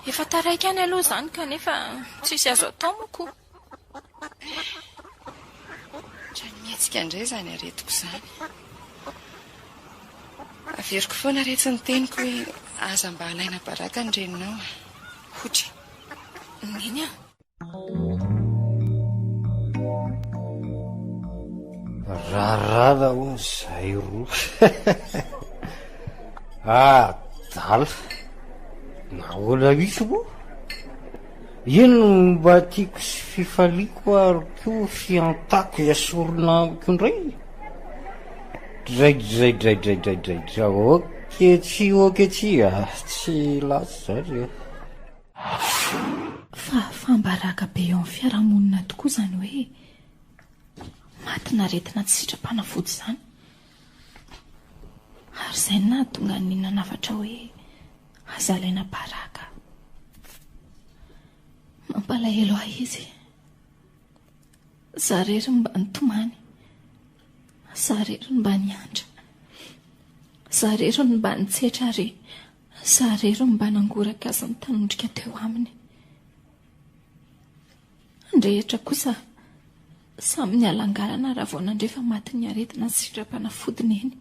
Efa taraiky ihany aloha izany kanefa tsisy azo atao moa ko. Ohatran'ny mihetsika indray izany aretiko izany. Averiko foana re tsy ny teniko hoe aza mba alaina baraka ny reninao a. Hotry. Neny a. Rarara hono zahay roa. Adala. Nahoana mihitsy moa? Iny no mba tiako sy fifaliako ary koa fiantako esorina amiko indray. Draidraidraidraidraidraidra ok tsy ok tsy a, tsy lasa zany e. Fahafaham-baraka be eo amin'ny fiarahamonina tokoa izany hoe matin'aretina tsy sitram-panafody izany. Ary izay no nahatonga ny nanafatra hoe aza alaina baraka. Mampalahelo ahy izy. Za rery no mba nitomany. Za rery no mba niantra. Za rery no mba nitsetra ary za rery no mba nangoraka azy nitanondrika teo aminy. Ny rehetra kosa samy nialangalana raha vao nandre fa matin'ny aretina sy sitram-panafody Neny.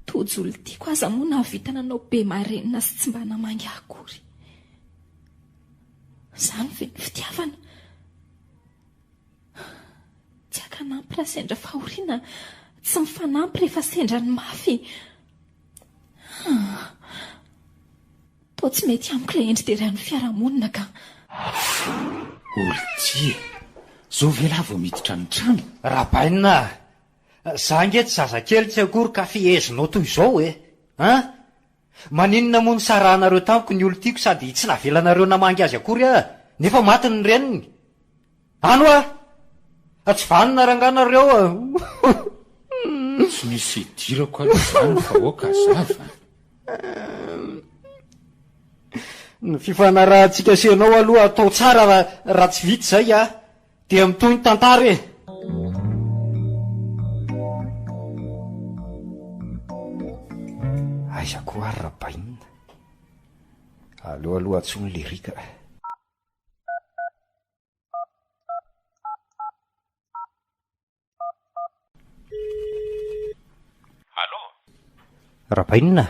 Tojo olon-tiako aza moa nahavita nanao be marenina sy tsy mba namangy ahy akory. Izany ve ny fitiavana? Tsy ankanampy raha sendra fahoriana, tsy mifanampy rehefa sendra ny mafy. Ah. Toa tsy mety amiko ilay endri-derain'ny fiarahamonina ka. Olon-tia e! Zao ve lahy vao miditra ny trano? Rabainina a! Za ange tsy zazakely tsy akory ka fehezinao toy izao e! An! Maninona moa nisarahanareo tamiko ny olon-tiako sady tsy navelanareo namangy azy akory aho nefa maty ny reniny? Any hoa! Tsy vanona rangahy nareo a! Tsy misy idirako aloha izany fa ok hazava. Ny fifanarahantsika sy ianao aloha atao tsara raha tsy vita izay a! Dia mitohy ny tantara e! Aiza koa ary Rabainina? Aleo aloha antsoiny le Rika. Allô? Rabainina?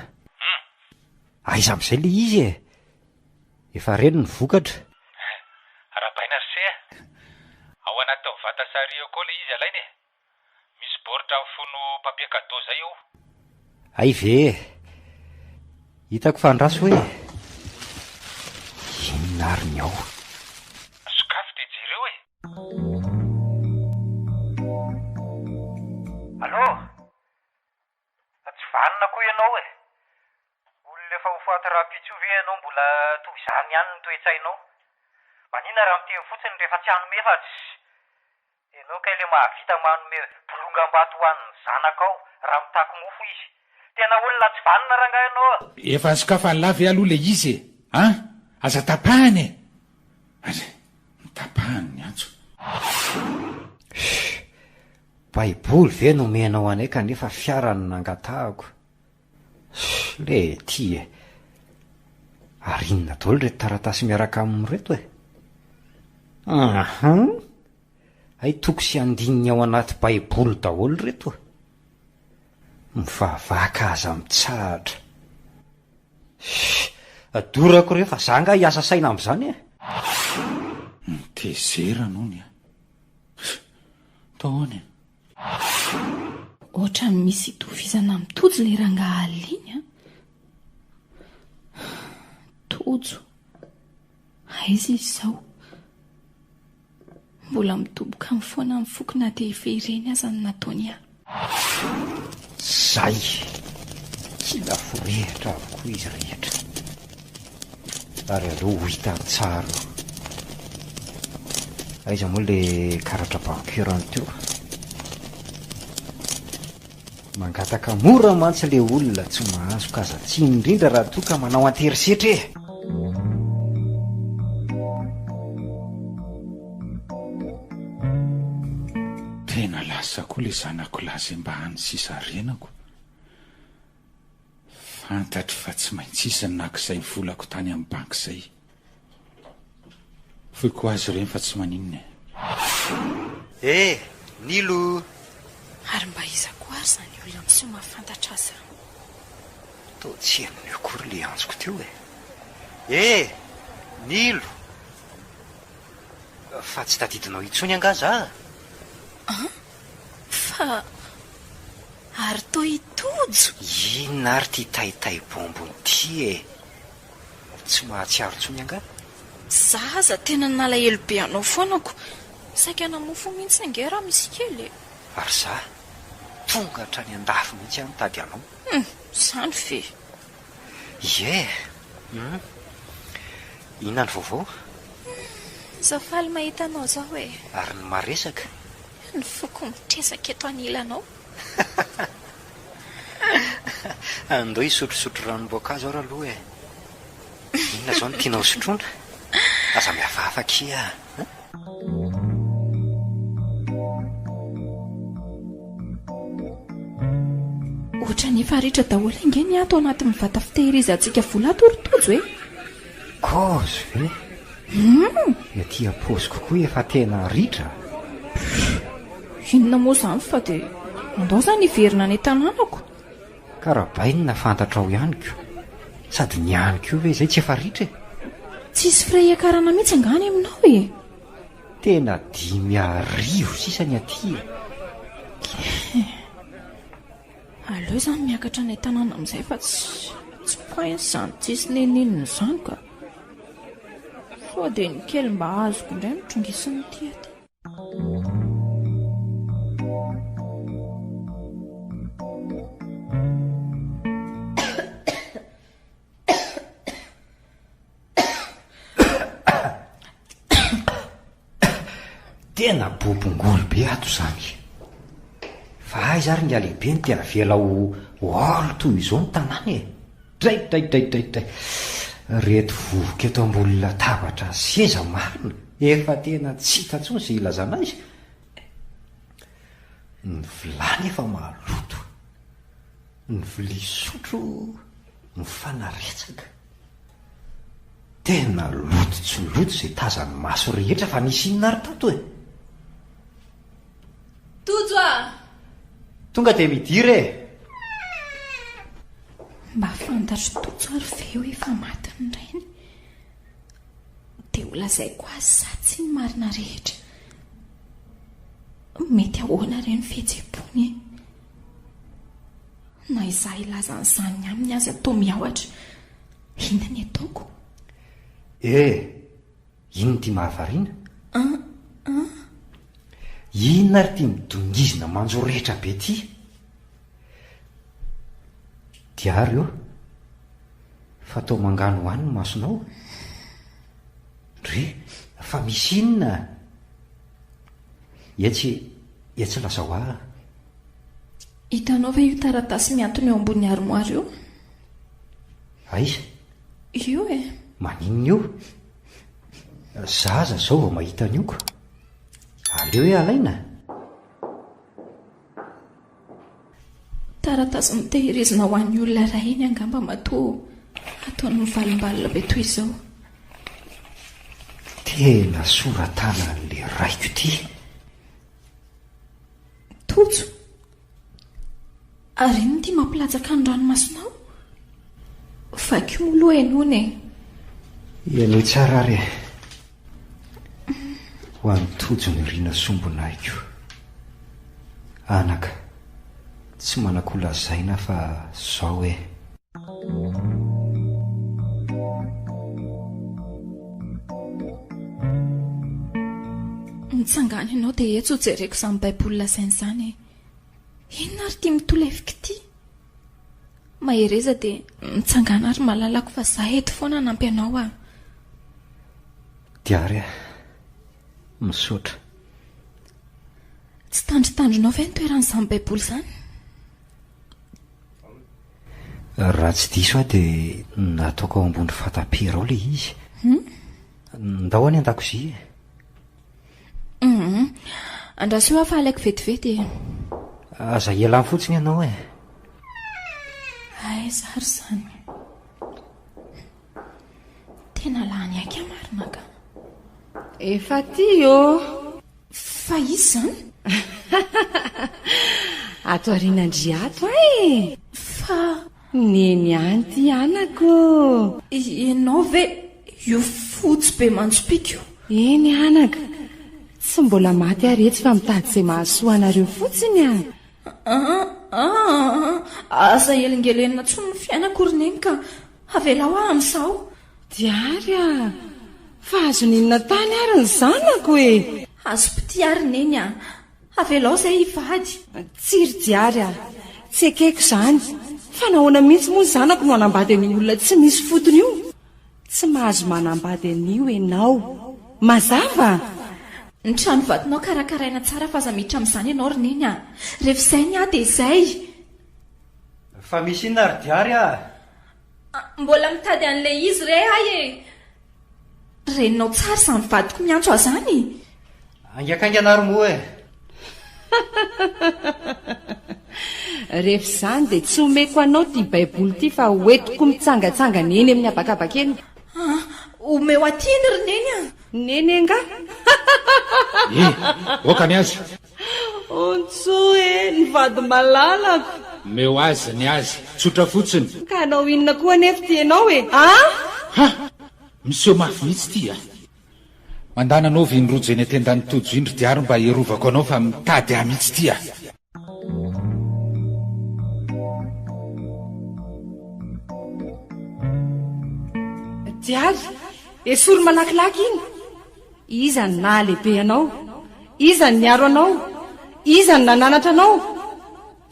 Aiza amin'izay le izy e? Efa reny ny vokatra. Rabaina ry se a! Ao anatin'ny vata sary eo koa le izy alaina e! Misy baoritra mifono papier cadeau zay eo. Hay ve e! Hitako fa andraso hoe inona ary ny ao. Sokafy dia jereo e! rahampitso io ve ianao mbola toy izany ihany ny toe-tsainao? Maninona raha miteny fotsiny rehefa tsy hanome fa tsy. Ianao kay le mahavita manome bolongam-bato ho an'ny zanakao raha mitaky mofo izy. Tena olona tsy vanona rangahy ianao a! Efa nosokafan'lah ve aloha le izy e! An! Aza tapahana e! Aza notapahany ny antso. Shh! Baiboly ve no omenao anay kanefa fiara no nangatahako? Shh! Le ty e! Ary inona daholo ireto taratasy miaraka aminy ireto e? Ahn! Hay toko sy andininy ao anaty baiboly daholo ireto e! Mivavaka aza mitsahatra. Shh! Adorako ireo fa za nga hiasa saina amin'izany e! Mitezera nony a! Atao ahoana e? Ohatran'ny misy itovizana amin'i Tojo ilay rangahy alina iny an! Tojo, aiza izy izao? Mbola midoboka amin'ny foana amin'ny foko na dia efa ireny aza no nataony ahy. Zay! Kila forehitra avokoa izy rehetra. Ary aleo ho hitany tsara io. Aiza moa le karatra bancaire-ny teo? Mangataka mora mantsy le olona tsy mahazo ka aza tsiny indrindra raha toa ka manao an-terisetra e! Tena lasa koa le zanako lahy zay mba hany sisa renako. Fantatro fa tsy maintsy hisy ny naka izay volako tany amin'ny banky izay. Foiko ho azy ireny fa tsy maninona e. Eh! Nilo! Ary mba iza koa ary izany olona miseho mahafantatra azy izany? Toa tsy henon'io akory ilay antsoko teo e! Eh! Nilo! Fa tsy tadidinao intsony angaha za? An? Fa ary toa i Tojo? Inona ary ity taitay bombony ity e? Tsy mahatsiaro intsony angaha? Za aza tena nalahelo be anao foana ko! Saika namofo mihitsy ange raha misy kely e! Ary za? Tonga hatrany andafy mihitsy aho nitady anao. Hum! Zany ve? Ie! Hum! Inona ny vaovao? Hum! Zao faly mahita anao zao e! Ary ny maresaka? Ny foko mitresaka eto anilanao. Andao hisotrosotro ranom-boankazo ary aloha e! Inona izao no tianao hosotroina? Aza mihafahafa akia a! Ohatran'ny efa ritra daholo ange ny ato anatin'ny vata fitehirizantsika vola ato ry Tojo e! Kôzy ve? Hum! Ny aty am-paosiko koa efa tena ritra. Inona moa izany fa dia andao izany hiverina any an-tanànako. Ka rabainina fantatrao ihany ko. Sady ny any koa ve izay tsy efa ritra e? Tsisy frais hiakarana mihitsy angaha any aminao e? Tena 5000 sisa ny aty e! Aleo izany miakatra any an-tanàna amin'izay fa tsy tsy poince izany tsisy n'inon'inona izany ka. Sao dia ny kely mba azoko indray no trongisin'ity aty. Tena bobongolo be ato izany. Fa aiza ary ingahy-lehibe no te avela ho haolo toy izao ny tanàna e? Dray dray dray dray dray. Reto vovoka eto ambony latabatra seza marina, efa tena tsy hita intsony izay ilazana azy. Ny vilany efa maloto, ny vilia sotro mifanaretsaka. Tena loto tsy loto izay tazan'ny maso rehetra fa nisy inona ary tato e? Tojo a! Tonga dia midira e! Mba fantatr'i Tojo ary ve hoe efa maty ny rainy? Dia ho lazaiko azy sa tsia ny marina rehetra? Mety ahoana re ny fihetseham-pony e? Na izaho hilaza an'izany aminy aza toa miahotra. Inona ny ataoko? Eh! Inona ity mahavariana? An! An! Inona ary ity midongizina manjoretra be ity? Diary ô! Fa toa manganohano ny masonao? Ndry, fa misy inona? Etsy, etsy lazao ahy. Hitanao ve io taratasy mihantona eo ambony armoire io? Aiza? Io e. Maninona io? Zaza zao vao mahita an'io ko. Aleo hoe alaina? Taratasy notehirizina ho an'ny olona iray iny angamba matoa ataony mivalombalona be toy izao. Tena sora-tanan'ilay raiko ity. Tojo! Ary inona ity mampilatsaka ny ranomasonao? Vakio moa aloha henoina e! Henoy tsara ary e! Ho an'i Tojo nirina sombinaiko. Anaka, tsy manan-kolazaina fa zao e! Mitsangana ianao dia etsy ho jereko izany baiboly lazainy izany e! Inona ary ity mitolefika ity? Mahereza dia mitsangàna ary malalako fa za eto foana hanampy anao ah. Diary ah. Misaotra. Tsy tandrintandrinao ve ny toeran'izany baiboly izany? Raha tsy diso aho dia nataoko ao ambony fatapera ao ilay izy. Hum? Ndao any an-dakozia e. Hum. Andraso eo aho fa alaiko vetivety e. Aza ialany fotsiny ianao e. Aiza ary izany? Tena lany aika marina ka. Efa aty ô! Fa iza izany? Ato aorianan-dry ato aho e! Fa. Neny ihany ity anako ô! Ianao ve io fotsy be manjopiaka io? Eny anaka, tsy mbola maty aho retsy fa mitady izay mahasoa anareo fotsiny a! Aa! Aza elingelenina intsony ny fiainako ry Neny ka! Avelao aho amin'izao! Diary a! Fa azon'inona tany ary ny zanako e! Azom-pitia ry Neny a! Avelao izay hivady. Tsia ry Diary a! Tsy ekeko izany. Fa nahoana mihitsy moa ny zanako no hanambady an'io olona tsy misy fotony io? Tsy mahazo manambady an'io ianao. Mazava? Ny trano vadinao karakaraina tsara fa aza miditra amin'izany ianao ry Neny a! Rehefa izay ny ahy dia izay! Fa misy inona ry Diary a? Mbola mitady an'ilay izy re ahy e! Reninao tsara izany vadiko miantso ahy izany e! Haingakaingana ary moa e! Rehefa izany dia tsy omeko anao ity baiboly ity fa hoentiko mitsangatsangana eny amin'ny habakabaka eny. Ah, omeo aty iny ry Neny a! Neny angaha? Eh, aoka ny azy! Ontsoa e, ny vady malalako! Omeo azy ny azy, tsotra fotsiny. Ka hanao inona koa anefa ity ianao e? Ah! Ha! Miseho mafy mihitsy ity a! Mandàna anaovy iny rojo eny an-tendan'i Tojo iny ry Diary mba hiarovako anao fa mitady ahy mihitsy ity a! Diary, esory malakilaky iny! Iza no nahalehibe anao? Iza no niaro anao? Iza no nananatra anao?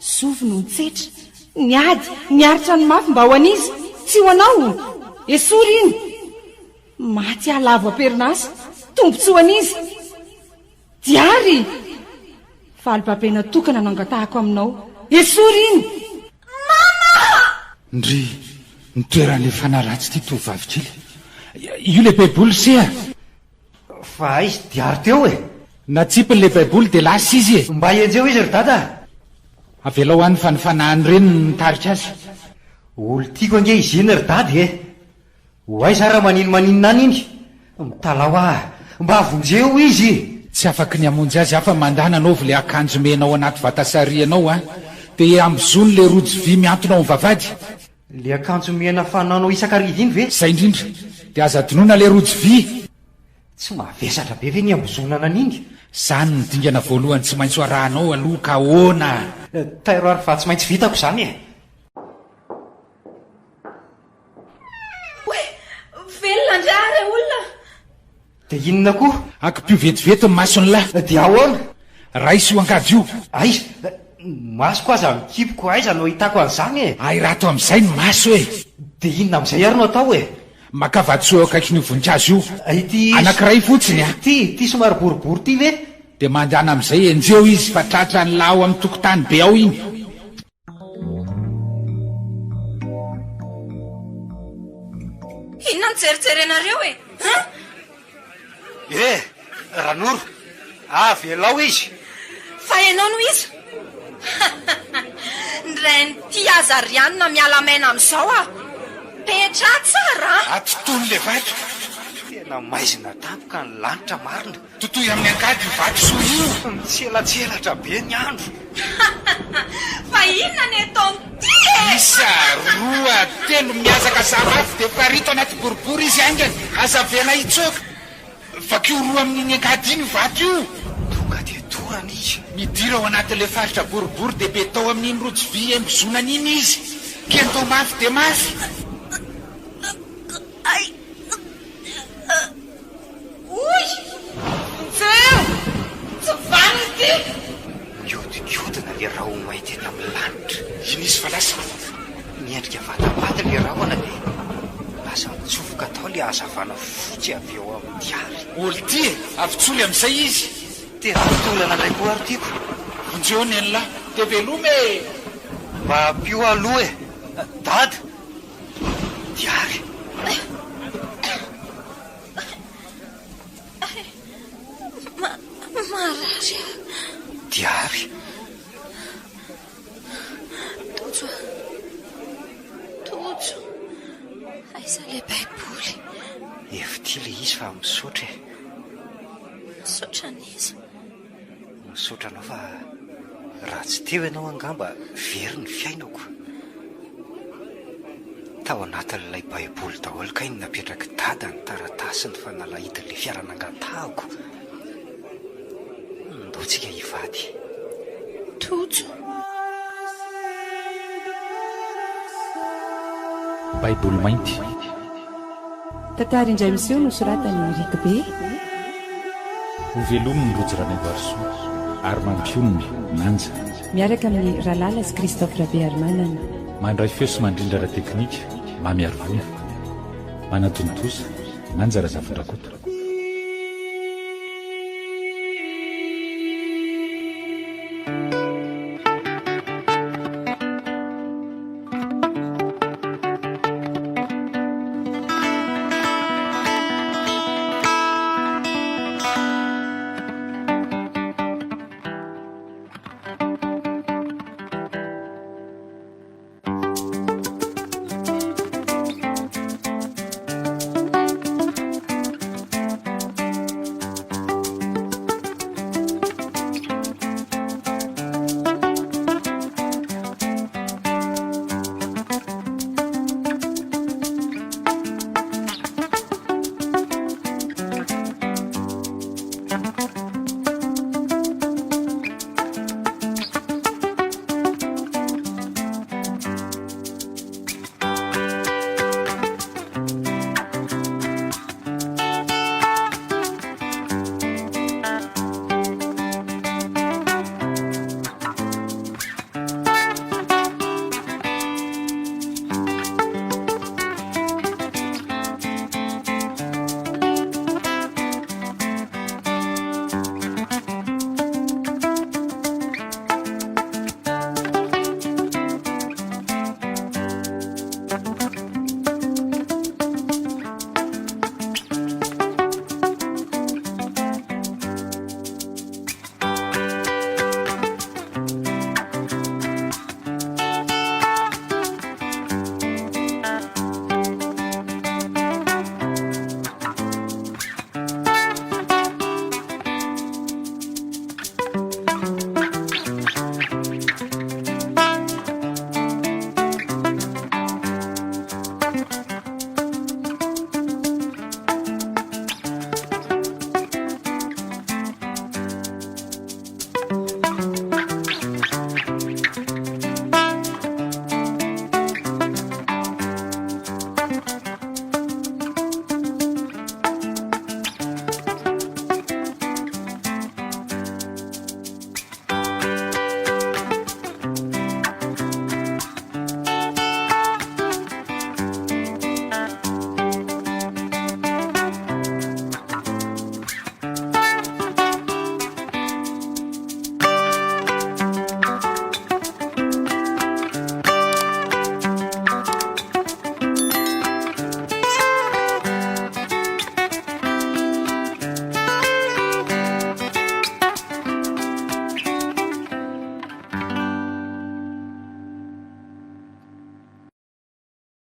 Zovy no nitsetra, niady, niaritra ny mafy mba ho an'iza? Tsy ho anao! Esory iny! Maty aho lavo am-perinasa, tombontsoa an'iza? Diary! Valibabena tokana no angatahako aminao. Esory iny! Mama! Ndry, ny toeran'ilay fanahy ratsy ity tovovavy kely. Io ilay baiboly se a! Fa aiza Diary teo e? Natsipiny ilay baiboly dia lasa izy e! Mba enjeho izy ry dada a! Avelao any fa ny fanahin'ireny no nitarika azy. Olon-tiako ange izy iny ry dada e! Ho aiza ary raha maninomaninona any iny? Mitalaho aho, mba vonjeo izy! Tsy afaky ny hamonjy azy aho fa mandana anaovy le akanjo mena ao anaty vatasarihanao a! Dia ambozony le rojo vy mihantona ao am vavahady! Le akanjo mena fanaonao isan-kariva iny ve? Zay indrindra! Dia aza adinoina le rojo vy! Tsy mavesatra be ve ny hambozonana an'iny? Zany no dingana voalohany tsy maintsy ho arahanao aloha ka ahoana? Tairo ary fa tsy maintsy vitako izany e! Oay! Velona ndray aho re olona! Dia inona koa? Akipio vetivety ny mason'lah. Dia ahoana? Raiso io angady io. Aiza? Ny masoko aza mikipiko, aiza no ahitako an'izany e? Ahirato amin'izay ny maso e! Dia inona amin'izay ary no atao e? Maka vatosoa eo akaikin'io voninkazo io. Ity. Anankiray fotsiny a. Ity, ity somary boribory ity ve? Dia mandehana amin'izay enjeho izy fa tratran'lah ao amin'ny tokotany be ao iny. Inona no jerijerenareo e? Hein? Eh! Ranoro, avelao izy! Fa ianao no iza? Ny rain'ity aza ry anona miala maina amin'izao ah! Petraha tsara an! Atotono le vato! Tena maizina tampoka ny lanitra marina. Totoy amin'ny angady io vatosoa io! Mitselatselatra be ny andro. Fa inona ny ataon'ity e! Isa, roa, telo, mihazakazaha mafy dia farito anaty boribory izy haingana, aza avela hitsoaka. Vakio roa amin'iny angady iny io vato io. Tonga dia torana izy. Midira ao anatin'ilay faritra boribory dia betao amin'iny rojo vy embozonana iny izy. Kentao mafy dia mafy. Ay! Oy! Vonjeo! Tsy vanona ity! Mihodinkodina ilay raho-mainty eny amin'ny lanitra. Iny izy fa lasa. Miendrika vatapaty ilay rahona dia lasa nitsofoka tao ilay hazavana fotsy avy eo amin'ny diary. Olty e! Avotsory amin'izay izy! Tena mitolana indray koa ary tiako. Vonjeo nen'lah! Dia veloma e! Mba ampio aloha e! Dada! Diary! Marary aho. Diary! Tojo a! Tojo! Aiza ilay baiboly? Hevi-dia ilay izy fa misaotra e! Misaotra an'iza? Misaotra anao fa raha tsy teo ianao angamba very ny fiainako. Tao anatin'ilay baiboly daholo kay ny napetrak'i dada ny taratasy ny fanalahidin'ilay fiara nangatahako. Ndao tsika hivady. Tojo. Baiboly mainty. Tantara indray miseho nosoratan'i Eric Be. Ho velominy Rojo Ranaivoarisoa ary mampionona Manja. Miaraka amin'i Ralala sy Christophe Rabearimanana. Mandray feo sy mandrindra ara-teknika Mamy Arivony. Manatontosa Manja Razafindrakoto.